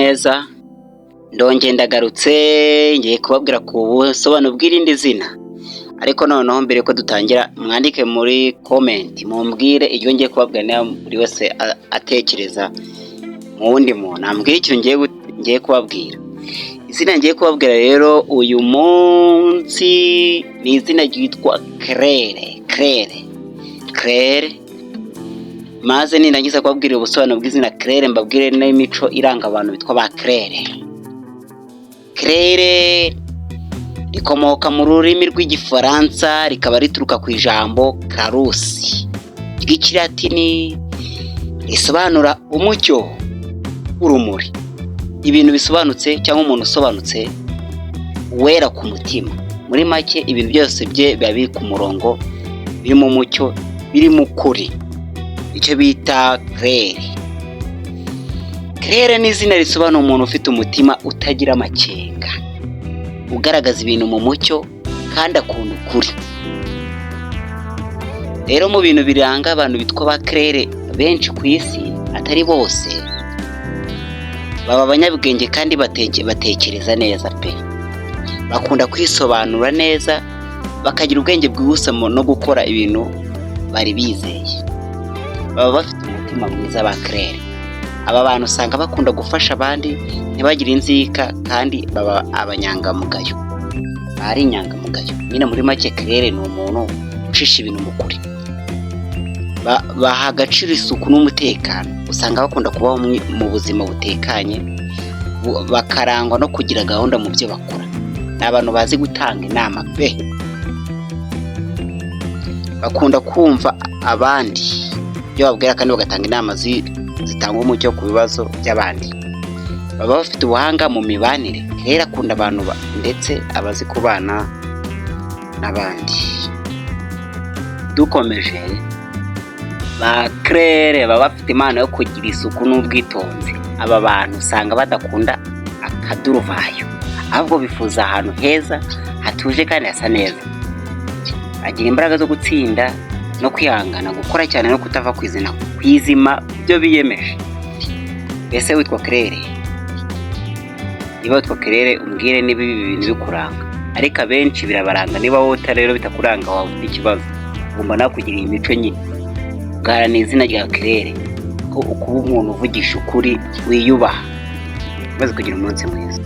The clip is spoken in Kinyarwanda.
Neza, ndongeye ndagarutse, ngiye kubabwira ku busobanuro bw'irindi zina. Ariko noneho mbere ko dutangira, mwandike muri comment mumbwire iryo ngiye kubabwira. Niba buri wese atekereza mu wundi muntu, ambwire ikintu ngiye kubabwira. Izina ngiye kubabwira rero uyu munsi ni izina ryitwa Claire. Claire, Claire. Maze nindangiza kubabwira ubusobanuro bw'izina Claire, mbabwire n'imico iranga abantu bitwa ba Claire. Claire rikomoka mu rurimi rw'Igifaransa, rikaba rituruka ku ijambo clarus ry'Ikilatini, risobanura umucyo, urumuri, ibintu bisobanutse cyangwa umuntu usobanutse, wera ku mutima. Muri make, ibintu byose bye biba biri ku murongo, birimo umucyo, birimo ukuri, icyo bita Claire. Claire ni izina risobanura umuntu ufite umutima utagira amakenga, ugaragaza ibintu mu mucyo kandi akunda ukuri. Rero mu bintu biranga abantu bitwa ba Claire benshi ku isi, atari bose, baba abanyabwenge kandi batekereza neza pe. Bakunda kwisobanura neza, bakagira ubwenge bwihuse no gukora ibintu bari bizeye. Baba bafite umutima mwiza ba Claire. Aba bantu usanga bakunda gufasha abandi, ntibagire inzika, kandi baba abanyangamugayo, ari inyangamugayo nyine. Muri make, Claire ni umuntu ucisha ibintu mu kuri. Baha agaciro isuku n'umutekano. Usanga bakunda kubaho mu buzima butekanye, bakarangwa no kugira gahunda mu byo bakora. Ni abantu bazi gutanga inama pe. Bakunda kumva abandi ibyo babwira kandi bagatanga inama zitanga umucyo ku bibazo by'abandi. Baba bafite ubuhanga mu mibanire. Rero akunda abantu ndetse abazi kubana n'abandi. Dukomeje, ba Claire baba bafite impano yo kugira isuku n'ubwitonzi. Aba bantu usanga badakunda akaduruvayo, ahubwo bifuza ahantu heza, hatuje kandi hasa neza. Agira imbaraga zo gutsinda no kwihangana, gukora cyane no kutava ku izina, ku izima byo biyemeje. Ese witwa Claire? Niba witwa Claire, umbwire niba ibi bintu bikuranga. Ariko abenshi birabaranga. Niba wowe rero bitakuranga, waba ufite ikibazo. Ugomba nawe kugira iyi mico nyine. Ugaharanira izina rya Claire, ko kuba umuntu uvugisha ukuri, wiyubaha. Maze kugira umunsi mwiza.